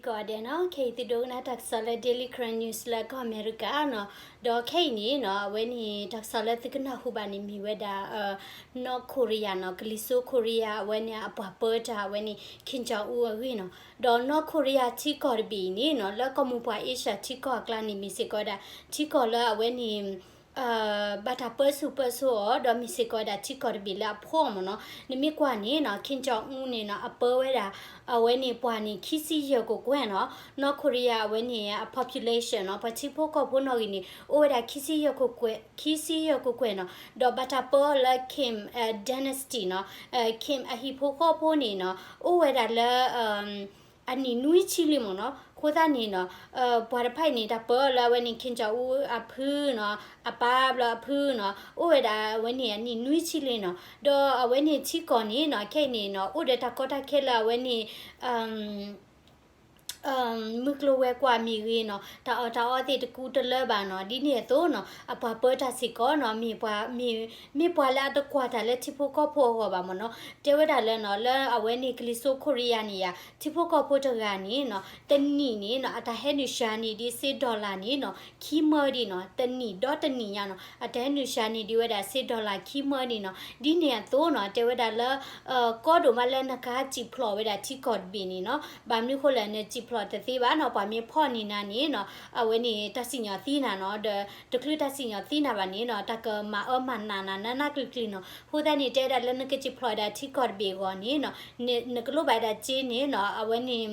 ကိးဂၤဒဲးနီၤ, ခဲအံၤသုဒိကနၣ်တၢ်ကစီၣ်လၢ Daily Karen News လၢကီၢ်အမဲရကၤနီၤ, ဒီးခဲအံၤန့ၣ်နီၤ အဝဲန့ၣ် တၢ်ကစီၣ်လၢသုကနၢ်ဟူဘၣ်န့ၣ်မ့ၢ်ဝဲဒၣ် North Korea နီၤ, ကလံၤစိးခိရံယါ အဝဲန့ၣ်အပှၤပၢတၢ်အဝဲန့ၣ် Kim Jong Un အဂ့ၢ်နီၤ, ဒီး North Korea ထံကီၢ်တဘ့ၣ်အံၤန့ၣ်နီၤ လၢကီၢ်မိၢ်ပှၢ်အ့ရှၢၣ်ထံကီၢ်အကျါန့ၣ် မ့ၢ်စ့ၢ်ကီးဝဲဒၣ် ထံကီၢ်လၢအဝဲန့ၣ် ဘၣ်တၢ်ပၢဆူၣ်ပၢစိးအီၤ ဒီးမ့ၢ်စ့ၢ်ကီးဝဲဒၣ်ထံကီၢ်တဘ့ၣ်လၢအဖှီၣ်မ့ၢ်နီၤ, နမ့ၢ်ကွၢ်န့ၣ်နီၤ Kim Jong Un န့ၣ်နီၤ အပၢဝဲဒၣ် အဝဲန့ၣ်ပှၤန့ၣ် ခံဆံယဲၢ်ကကွဲၢ်နီၤ, North Korea အဝဲန့ၣ်အ population နီၤ ပှၤထံဖိကီၢ်ဖိနီၣ်ဂံၢ်န့ၣ် အိၣ်ဝဲဒၣ် ခံဆံယဲၢ်ကကွဲၢ်နီၤ, ဒီးဘၣ်တၢ်ပၢအီၤလၢ Kim dynasty နီၤ, Kim အဟံၣ်ဖိဃီဖိန့ၣ်နီၤ အိၣ်ဝဲဒၣ်လၢ အနံၣ်နွံဆံလံမ့ၢ်နီၤ, အဃိသတးန့ၣ်နီၤ ပှၤတဖၣ်အံၤန့ၣ် တၢ်ပၢအီၤလၢအဝဲန့ၣ် Kim Jong Un အဖုနီၤ, အပၢ်ဘျီအဖုနီၤ, အိၣ်ဝဲဒၣ်အဝဲန့ၣ်အနံၣ်နွံဆံလံနီၤ, ဒီးအဝဲန့ၣ်ထံကီၢ်န့ၣ်နီၤ ခဲအံၤန့ၣ်နီၤ အိၣ်ဒီးတၢ်ကီတၢ်ခဲလၢအဝဲန့ၣ် မုၢ်ကျိၤဝဲၤကွာ်မ့ၢ်ဂ့ၤနီၤ, တၢ်အီၣ်တၢ်အီသ့ၣ်တကူတလၢဘၣ်နီၤ, ဒ်န့ၣ်အသိးနီၤ အပှၤပၢတၢ်စ့ၢ်ကီးနီၤ မ့ၢ်ပှၤ မ့ၢ် မ့ၢ်ပှၤလၢအတကွၢ်တၢ်လၢထံဖိကီၢ်ဖိအဂီၢ်ဘၣ်မ့ၢ်နီၤ, တဲဝဲဒၣ်လၢနီၤ လၢအဝဲန့ၣ်ကလံၤစိးခိရံယါန့ၣ်ယါ ထံဖိကီၢ်ဖိတဂၤန့ၣ်နီၤ တနံၣ်န့ၣ်နီၤ အတၢ်ဟဲနုာ်စှၤန့ၢ်ဒ်စ့ dollar န့ၣ်နီၤ ခံမၢဒံးနီၤ, တနံၣ်ဒီတနံၣ်ညါနီၤ အတၢ်ဟဲနုာ်စှၤန့ၢ်ဒံးဝဲဒၣ်စ့ dollar ခံမၢဒံးနီၤ, ဒ်န့ၣ်အသိးနီၤ တဲဝဲဒၣ်လၢ ကီဒိၣ်မးလၢနကဟဲစံၣ်ဖျိးဝဲဒၣ်ထံကီၢ်တဘ့ၣ်န့ၣ်နီၤ, ဘၣ်မနုၤဃိလဲၣ် နစံၣ်ဖျိးတသ့ဘၣ်နီၤ, ပှၤမ့ၢ်ဖီၣ်န့ၢ်နၤန့ၣ်နီၤ အဝဲန့ၣ် တၢ်စံၣ်ညီၣ်သံနၤနီၤ, ဒီးတချုးတၢ်စံၣ်ညီၣ်သံနၤဘၣ်န့ၣ်နီၤ တၢ်ကမၤအၢမၤနးနၤနးနးကျံၤကျံၤနီၤ, အဃိသတးန့ၣ် တဲဝဲဒၣ်လၢနကစံၣ်ဖျိးဝဲဒၣ်ထံကီၢ်တဘ့ၣ်အဂီၢ်န့ၣ်နီၤ နကလိၣ်ဘၣ်ဝဲဒၣ်စ့န့ၣ်နီၤ အဝဲန့ၣ်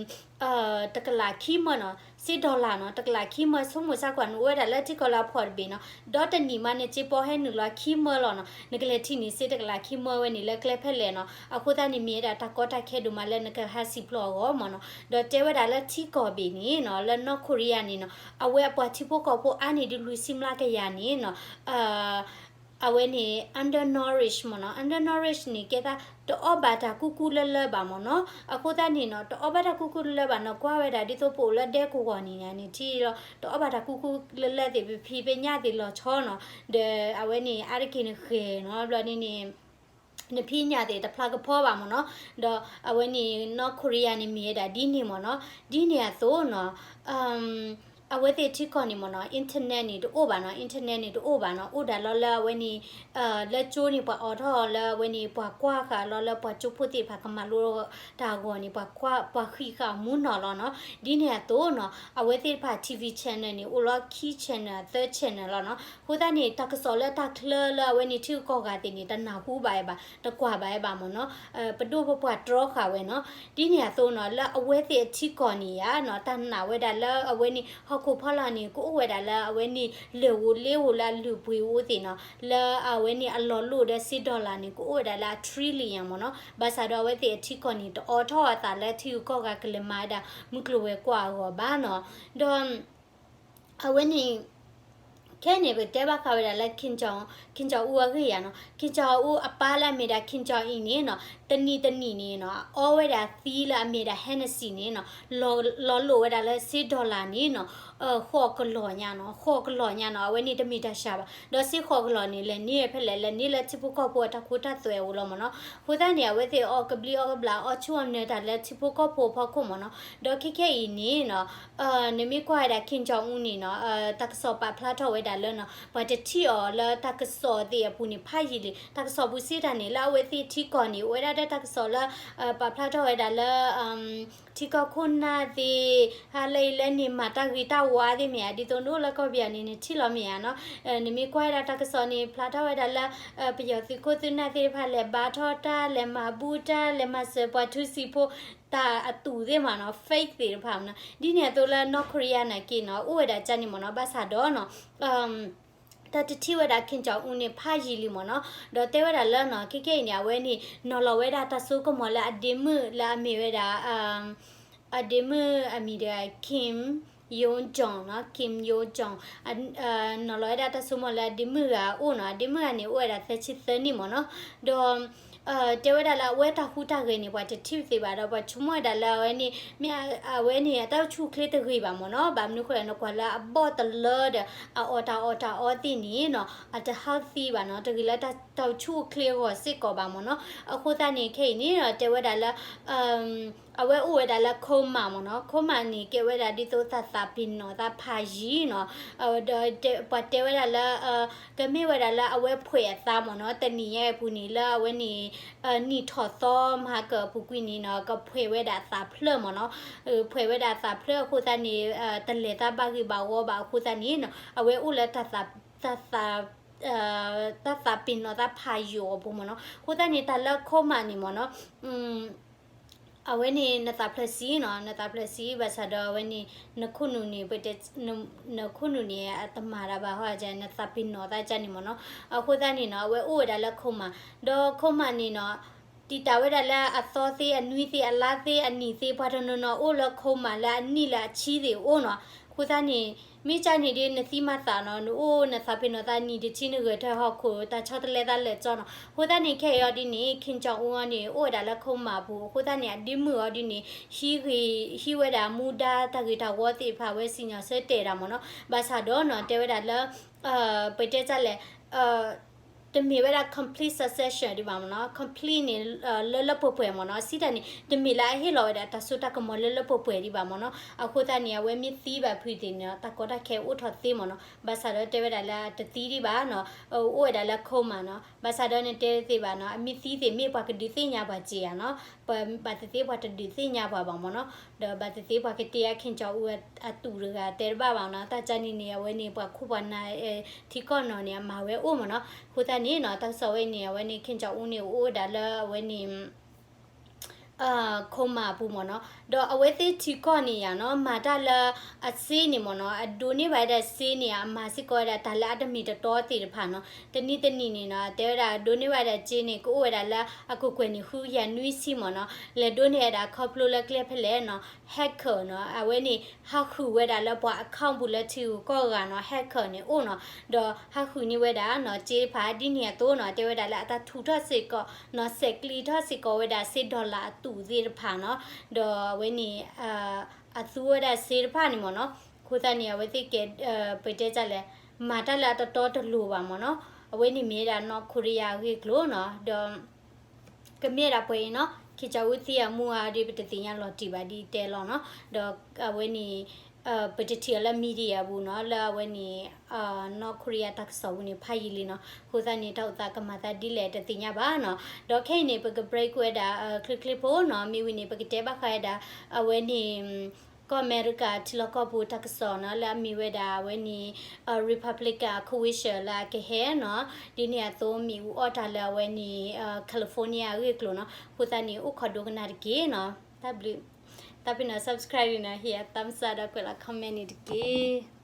တကလးခံမၢနီၤ, စ့ dollar နီၤ တကလးခံမၢ ဆိကမိၣ်စ့ၢ်ကီး နအိၣ်ဝဲဒၣ်လၢထံကီၢ်လၢအဖှီၣ်တဘ့ၣ်နီၤ, ဒီတနံၣ်မး နစ့ပီဟဲနုာ်လီၤခံမၢလီၤနီၤ, နကလဲၤထံၣ်န့ၢ်စ့တကလးခံမၢဝဲန့ၣ်လၢကျဲဖဲလဲၣ်နီၤ, အဃိသတးန့ၣ် မ့ၢ်ဝဲဒၣ်တၢ်ကီတၢ်ခဲဒိၣ်မးလၢနကဟဲစံၣ်ဖျိးအဂီၢ်မ့ၢ်နီၤ, ဒီးတဲဝဲဒၣ်လၢထံကီၢ်ဘ့ၣ်န့ၣ်နီၤ လၢ North Korea န့ၣ်နီၤ အဝဲအပှၤထံဖိကီၢ်ဖိအါန့ၢ်ဒံးလွံၢ်ဆံမျးကယၤန့ၣ်နီၤ အဝဲန့ၣ် undernourish မ့ၢ်နီၤ, undernourish န့ၣ် ကဲသး တအီၣ်ဘၣ်တၢ်ကူၣ်ကူၣ်လၢလၢဘၣ်မ့ၢ်နီၤ, အဃိသတးန့ၣ်နီၤ တအီၣ်ဘၣ်တၢ်ကူၣ်ကူၣ်လၢလၢဘၣ်နီၤ, ကွၢ်ဝဲဒၣ်ဒ်သိးပအိၣ်လၢဒဲကဝီၤန့ၣ်န့ၣ်ထံၣ်လီၤ, တအီၣ်ဘၣ်တၢ်ကူၣ်ကူၣ်လၢလၢသ့ၣ် ပဖံးပညၣ်သ့ၣ်လီၤဆီနီၤ, ဒီးအဝဲန့ၣ် အါတက့ၢ်နဃဲၤနီၤ, ဘျီန့ၣ်န့ၣ် နဖံးညၣ်သ့ၣ်တဖျါကဖီဘၣ်မ့ၢ်နီၤ, ဒီးအဝဲန့ၣ် North Korea န့ၣ်မ့ၢ်ဝဲဒၣ်ဒ်န့ၣ်မ့ၢ်နီၤ, ဒ်န့ၣ်အသိးနီၤ အဝဲသ့ၣ်ထံကီၢ်န့ၣ်မ့ၢ်နီၤ internet န့ၣ်တအိၣ်ဘၣ်နီၤ, internet န့ၣ်တအိၣ်ဘၣ်နီၤ, အိၣ်ဒၣ်လီၤလၢအဝဲန့ၣ် လၢကၠိန့ၣ် ပှၤအိးထီၣ်အီၤလၢအဝဲန့ၣ် ပှၤကွၢ်ဃာ်လီၤလၢပှၤကၠိဖိသ့ၣ်တဖၣ်ကမၤလိတၢ်အဂီၢ်န့ၣ် ပှၤဃံးဃာ်အီၤမူနီၤလီၤနီၤ, ဒ်န့ၣ်အသိးနီၤ အဝဲသ့ၣ်တဖၣ် TV channel န့ၣ် အိၣ်လီၤခံ channel သၢ channel လီၤနီၤ, အဃိသတးန့ၣ် တၢ်ကစီၣ်လၢတၢ်ချၢလၢအဝဲန့ၣ်ထံဂုၤကီၢ်ဂၤသ့ၣ်န့ၣ် တနၢ်ဟူဘၣ်ဝဲဘၣ်, တကွၢ်ဘၣ်ဝဲဘၣ်မ့ၢ်နီၤ, ပဒိၣ်ပပှၢ်တြီဃာ်ဝဲနီၤ, ဒ်န့ၣ်အသိးနီၤ လၢအဝဲသ့ၣ်အထံကီၢ်န့ၣ်ဧါနီၤ တၢ်နာ်ဝဲဒၣ်လၢအဝဲန့ၣ် ဟီၣ်ခိၣ်ဖီလာ်န့ၣ် ကအိၣ်ဝဲဒၣ်လၢအဝဲန့ၣ် လၢၢ်ဧိၤလ့ဧိၤလၢအလုၢ်ပှ့ၤဧိၤသ့ၣ်နီၤ, လၢအဝဲန့ၣ်အလီၤလိၢ်ဒီးစ့ dollar န့ၣ် ကအိၣ်ဝဲဒၣ်လၢအ trillion မ့ၢ်နီၤ, ဘၣ်ဆၣ်ဒီးအဝဲသ့ၣ်အထံကီၢ်န့ၣ် တအိးထီၣ်အသးလၢထံဂုၤကီၢ်ဂၤကလဲၤမၤဝဲဒၣ် မုၢ်ကျိၤဝဲၤကွာ်အဂီၢ်ဘၣ်နီၤ, ဒီး အဝဲန့ၣ် ခဲအံၤန့ၣ် ပကတဲဘၣ်ဃးဝဲဒၣ်လၢ Kim Jong, Kim Jong Un အဂ့ၢ်ယါနီၤ, Kim Jong Un အပၢ်လၢအမ့ၢ်ဒၣ် Kim Jong Il န့ၣ်နီၤ တနံၤတနံၤန့ၣ်နီၤ အီဝဲဒၣ်သံလၢအမ့ၢ်ဒၣ် Hennessy န့ၣ်နီၤ လီၤလိာ်ဝဲဒၣ်လၢစ့ dollar န့ၣ်နီၤ ဃိးကလီၢ်ညါနီၤ, ဃိးကလီၢ်ညါနီၤ, အဝဲန့ၣ်တမ့ၢ်တၢ်စှၤဘၣ်, ဒီးစ့ဃိးကလီၢ်န့ၣ် လဲၤန့ၢ်ဖဲလဲၣ်, လဲၤန့ၢ်လၢထံဖိကီၢ်ဖိအတၢ်ခိတၢ်သွဲအအိၣ်လီၤမ့ၢ်နီၤ, အဃိသတးန့ၣ် အဝဲသ့ၣ်အီၣ်ကဘျံးအီၣ်ကဘျၣ် အီၣ်ဆူၣ်အီၣ်နၢၤတၢ်လၢထံဖိကီၢ်ဖိအဖီခိၣ်မ့ၢ်နီၤ, ဒီးခဲခဲအံၤန့ၣ်နီၤ နမ့ၢ်ကွၢ်ဝဲဒၣ် Kim Jong Un န့ၣ်နီၤ တၢ်ကစီၣ်ပာ်ဖျါထီၣ်ဝဲဒၣ်လၢနီၤ ပှၤတထံၣ်အီၤလၢတၢ်ကစီၣ်သ့ၣ်အပူၤန့ၣ် ဖးယံာ်လံ, တၢ်ကစီၣ်ပူၤစ့တၢ်န့ၣ် လၢအဝဲသ့ၣ်ထံကီၢ်န့ၣ် အိၣ်ဝဲဒၣ်ဒီးတၢ်ကစီၣ်လၢ ပာ်ဖျါထီၣ်ဝဲဒၣ်လၢ ထံကီၢ်ခိၣ်နၢ်သ့ၣ် ဟါလၢအံၤလၢန့ၣ် မၤတၢ်ဂ့ၤတၢ်ဝါသ့ၣ်မ့ၢ်ဧါ, ဒ်သိးနအိၣ်လၢကီၢ်ပယီၤန့ၣ် နထံၣ်လီၤမ့ၢ်ဧါနီၤ, နမ့ၢ်ကွၢ်ဝဲဒၣ်တၢ်ကစီၣ်န့ၣ် ဖျါထီၣ်ဝဲဒၣ်လၢ ပယီၤသုးခိၣ်သုးနၢ်သ့ၣ်တဖၣ် လဲၤဘါထီၣ်တၢ် လဲၤမၤဘူၣ်တၢ် လဲၤမၤစၢၤပှၤထူစံာ်ဖိ တၢ်အတူးသ့ၣ်မ့ၢ်နီၤ fake သ့ၣ်တဖၣ်မ့ၢ်နီၤ, ဒ်န့ၣ်အသိးလၢ North Korea နာ်က့နီၤ အိၣ်ဝဲဒၣ်ကန့ၣ်မ့ၢ်နီၤ, ဘၣ်ဆၣ်ဒီးနီၤ တၢ်တထံၣ်ဝဲဒၣ် Kim Jong Un န့ၣ် ဖးယံာ်လံမ့ၢ်နီၤ, ဒီးတဲဝဲဒၣ်လၢနီၤ ခဲကဲအံၤန့ၣ် အဝဲန့ၣ် နီၤလီၤဝဲဒၣ်တၢ်စိကမီၤလၢအဒ့မုၣ်လၢအမ့ၢ်ဝဲဒၣ် အဒ့မုၣ်အမံၤတဂၤ Kim Yo Jong နီၤ, Kim Yo Jong နီၤလီၤဝဲဒၣ်တၢ်စိကမီၤလၢအဒ့မုၣ်ဂၤအအိၣ်နီၤ, အဒ့မုၣ်ဂၤန့ၣ် အိၣ်ဝဲဒၣ်သၢဆံသၢနံၣ်မ့ၢ်နီၤ, ဒီး တဲဝဲဒၣ်လၢအဝဲတၢ်ဟူးတၢ်ဂဲၤန့ၣ် ပှၤတထံၣ်သ့ဘၣ်ဒီး ပှၤဆိကမိၣ်ဝဲဒၣ်လၢအဝဲန့ၣ် မ့ၢ်အဝဲန့ၣ် အတၢ်အိၣ်ဆူၣ်အိၣ်ချ့တဂ့ၤဘၣ်မ့ၢ်နီၤ, ဘၣ်မနုၤဃိလဲၣ် နကွၢ်လၢအဘီၣ်တလၢဒီး အအီၣ်တၢ်အီၣ်တၢ်အီသ့ၣ်န့ၣ်နီၤ အတ healthy ဘၣ်နီၤ, တဂ့ၤလၢတၢ်အိၣ်ဆူၣ်အိၣ်ချ့အဂီၢ်စ့ၢ်ကီးဘၣ်မ့ၢ်နီၤ, အဃိသတးန့ၣ် ခဲအံၤန့ၣ် တဲဝဲဒၣ်လၢ အဝဲအိၣ်ဝဲဒၣ်လၢ coma မ့ၢ်နီၤ. coma န့ၣ် ကဲဝဲဒၣ်ဒ်သိးတၢ်သးပ့ၤနီၣ်သးဖးယံာ်နီၤ. ဒီးပှၤတဲဝဲဒၣ်လၢ ကမ့ၢ်ဝဲဒၣ်လၢအဝဲဖှဲးအသးမ့ၢ်နီၤ, တနံၤညါအပူၤန့ၣ် လၢအဝဲန့ၣ် နံၣ်ထီၣ်သီမၤကၢၢ်အပူၤကွံာ်န့ၣ်နီၤ ကဖှဲးဝဲဒၣ်အသးဖျၢၣ်မ့ၢ်နီၤ. ဖှဲးဝဲဒၣ်အသးဖျၢၣ်အဃိသတးန့ၣ် တလဲၤသးဘၣ်ဂ့ၤဘၣ်ဝီဘၣ်အဃိသတးန့ၣ်နီၤ အဝဲအိၣ်လၢ တၢ်သးပ့ၤနီၣ်သးဖးယံာ်အပူၤမ့ၢ်နီၤ. အဃိသတးန့ၣ် တၢ်လၢ coma န့ၣ်မ့ၢ်နီၤ အဝဲန့ၣ် နသးဖျၢၣ်ဆံးနီၤ, နသးဖျၢၣ်ဆံး ဘၣ်ဆၣ်ဒီးအဝဲန့ၣ် နခိၣ်နူာ်န့ၣ် ပတဲ နခိၣ်နူာ်န့ၣ် အတမၤတၢ်ဘၣ်ဟီ နသးပ့ၤနီၣ်သးကန့ၣ်မ့ၢ်နီၤ. အဃိသတးန့ၣ်နီၤ အဝဲအိၣ်ဝဲဒၣ်လၢ coma, ဒီး coma န့ၣ်နီၤ တံာ်တာ်ဝဲဒၣ်လၢအသီသ့ အနွံသ့ အလါသ့ အနံၣ်သ့ ပှၤတနီၤနီၤအိၣ်လၢ coma လၢအနံၣ်လၢအဆံသ့ၣ်အိၣ်နီၤ. အဃိသတးန့ၣ် မ့ၢ်ကန့ၣ်ဒီး နသံမၤသးနီၤ နအိၣ်နသးပ့ၤနီၣ်သးနံၣ်တဆံ နဂဲၤထၢၣ်ဟီၣ်ခိၣ် တၢ်ဆီတလဲသးလၢာ်ကၠီနီၤ. အဃိသတးန့ၣ် ခဲအံၤအီၤဒ်န့ၣ် Kim Jong Un အီၤန့ၣ် အိၣ်ဝဲဒၣ်လၢ coma အပူၤ အဃိသတးန့ၣ် အဒ့မုၣ်အီၤဒ်န့ၣ် ဟံးဂ့ၤ ဟံးဝဲဒၣ်မူဒါတၢ်ဂ့ၤတၢ်ဝီသ့ၣ်တဖၣ် အဝဲစံၣ်ညီၣ်ဆၢတဲာ်ဒၣ်မ့ၢ်နီၤ. ဘၣ်ဆၣ်ဒီးနီၤ တဲဝဲဒၣ်လၢ ပတဲတၢ်လဲၣ် တမ့ၢ်ဝဲဒၣ် complete cessation ဒံးဘၣ်မ့ၢ်နီၤ. complete န့ၣ် လၢလၢပှဲၤပှဲၤမ့ၢ်နီၤ. စံးတၢ်န့ၣ် တမ့ၢ်လၢအဟ့ၣ်လီၤဝဲဒၣ်တၢ်စိတၢ်ကမီၤလၢလၢပှဲၤပှဲၤဒံးဘၣ်မ့ၢ်နီၤ. အဃိသတးန့ၣ် အဝဲမ့ၢ်သံဘၣ်ဖုးသ့ၣ်န့ၣ် တၢ်ကီတၢ်ခဲအိၣ်ထီၣ်သ့မ့ၢ်နီၤ. ဘၣ်ဆၣ်ဒီးတဲဝဲဒၣ်လၢတသံဒံးဘၣ်နီၤ, အိၣ်ဝဲဒၣ်လၢ coma နီၤ. ဘၣ်ဆၣ်ဒီးနတဲသ့ဘၣ်နီၤ အမ့ၢ်သံသ့ၣ်မ့ၢ်ပှၤကဒုးသ့ၣ်ညါပှၤစ့ဧါနီၤ. ဘၣ်သ့ၣ်သ့ၣ်ပှၤတဒုးသ့ၣ်ညါပှၤဘၣ်မ့ၢ်နီၤ. ဒီးဘၣ်သ့ၣ်သ့ၣ်ပှၤကတဲအ Kim Jong Un အတူၢ်တဂၤတဲတဘၣ်ဘၣ်နီၤ. တၢ်ကန့ၣ်န့ၣ် အဝဲန့ၣ် ပှၤခိၣ်ပှၤနၢ် ထံကီၢ်နီၤန့ၣ် အမၤဝဲအိၣ်မ့ၢ်နီၤ. အဃိသတးန့ၣ်နီၤ တၢ်ကစီၣ်ဝဲန့ၣ် အဝဲန့ၣ် Kim Jong Un န့ၣ် အိၣ်ဝဲဒၣ်လၢအဝဲန့ၣ် coma အပူၤမ့ၢ်နီၤ. ဒီးအဝဲသ့ၣ်ထံကီၢ်န့ၣ်ယါနီၤ မၤတၢ်လၢအစ့န့ၣ်မ့ၢ်နီၤ အဒိးန့ၢ်ဘၣ်ဝဲဒၣ်စ့န့ၣ် အမၤစ့ၢ်ကီးဝဲဒၣ်တၢ်လၢအတမ့ၢ်တတီသ့ၣ်တဖၣ်နီၤ. တနံၤတနံၤန့ၣ်နီၤ တဲဝဲဒၣ်ဒိးန့ၢ်ဘၣ်ဝဲဒၣ်စ့န့ၣ် ကအိၣ်ဝဲဒၣ်လၢအကကွဲၢ်န့ၣ် ဃုကယၤနွံဆံမ့ၢ်နီၤ. လဲၤဒိးန့ၢ်ဝဲဒၣ်ခီဖျိလၢကျဲဖဲလဲၣ်နီၤ hacker နီၤ အဝဲန့ၣ် ဟးဃုာ်ဝဲဒၣ်လၢပှၤ account ပူၤလၢထံဂုၤကီၢ်ဂၤနီၤ hacker န့ၣ်အိၣ်နီၤ. ဒီးဟးဃုာ်န့ၢ်ဝဲဒၣ်နီၤ စ့တဖၣ်ဒ်န့ၣ်အသိးနီၤ တဲဝဲဒၣ်လၢအတၢ်ထူးထီၣ်စ့ၢ်ကီးနီၤ ဆဲးကျံးထီၣ်စ့ၢ်ကီးဝဲဒၣ်စ့ dollar အတူးသ့ၣ်တဖၣ်နီၤ. ဒီးအဝဲန့ၣ် အသူဝဲဒၣ်စ့တဖၣ်န့ၣ်မ့ၢ်နီၤ. အဃိသတးန့ၣ် အဝဲသ့ၣ်ကဲ ပတဲတၢ်လဲၣ် မၤတၢ်လၢအတတီတလိၤဘၣ်မ့ၢ်နီၤ. အဝဲန့ၣ်မ့ၢ်ဝဲဒၣ် North Korea အဂ့ၢ်အကျိၤနီၤ. ဒီး ကမ့ၢ်ဝဲဒၣ်ပှဲၤအံၤနီၤ Kim Jong Un သံအမူအါဒီး ပတသ့ၣ်ညါလီၤတံၢ်ဘၣ်ဒ်တဲလီၤနီၤ. ဒီးအဝဲန့ၣ် ပတထံၣ်အီၤလၢ media အပူၤနီၤ လၢအဝဲန့ၣ် North Korea တၢ်ကစီၣ်ပူၤန့ၣ် ဖးယံာ်လံနီၤ. အဃိသတးန့ၣ် တၢ်အိၣ်သးကမၤသးဒ်လဲၣ်တသ့ၣ်ညါဘၣ်နီၤ. ဒီးခဲအံၤန့ၣ် ပက break ဝဲဒၣ် ချ့ချ့ဖိနီၤ. မ့ၢ်ဝံၤန့ၣ် ပကတဲဘၣ်ဃးဝဲဒၣ် အဝဲန့ၣ် ကီၢ်အမဲရကၤထံလီၢ်ကီၢ်ပူၤတၢ်ကစီၣ်နီၤ လၢအမ့ၢ်ဝဲဒၣ်အဝဲန့ၣ် Republican အ convention လၢအကဟဲနီၤ. ဒ်န့ၣ်အသိးမ့ၣ်အူအီၣ်တၢ်လၢအဝဲန့ၣ် California အဂ့ၢ်အကျိၤနီၤ. အဃိသတးန့ၣ် အိၣ်ခိးဒိကနၣ်တက့ၢ်နီၤ. တၢ်ဘျုး တၢ်ပ့ၤနီၣ် subscribe နီၤ ဟ့ၣ်အ thumbs up ဒီးကွဲးလီၤ comment န့ၣ်တက့ၢ်.